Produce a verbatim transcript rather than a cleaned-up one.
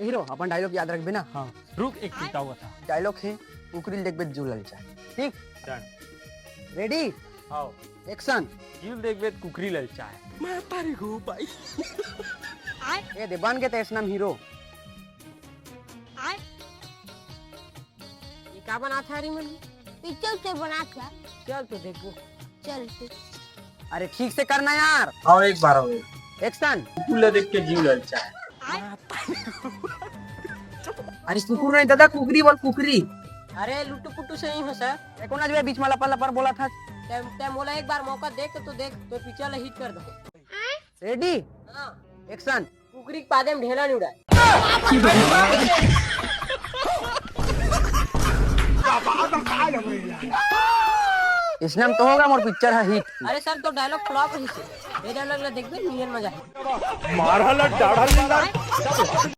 ए hero, अपन dialogue याद रखबे ना? हाँ, रुक, एक चिंता हुआ था। डायलॉग हे, कुकरी ल देखबे त जीव ललचाय। ठीक? Done। रेडी? हाँ। एक्शन। जीव ल देखबे त कुकरी ललचाय। मैं तारी गो भाई। ए दे बन के तेस नाम हीरो। ये का बनात हे रे मन? पिक्चर से बनात हे। चल तो देखबो। चल तो। अरे ठीक से करना यार। हाँ, एक बार और। एक्शन। कुकुर ला देख के जीव ललचाय। अरे कुकुर नहीं दादा, कुकरी बोल, कुकरी। अरे लुट्टू पुट्टू से नहीं हो सर। देखो ना जो ये बीच में लपर लपर बोला था। तै, तै मोला एक बार मौका दे तो, तो देख, तो पिक्चर ला हिट कर दो। रेडी? हाँ। एक्शन। कुकरी के पादे में ढेला नहीं उड़ाए। इसने में तो होगा मोर पिक्चर है हिट। अरे सर, तो डायलॉग फ्लॉप रही से। ये डायलॉग ला देखबे, मिलियन मजा है। मारा ला डाढ़ा लीला।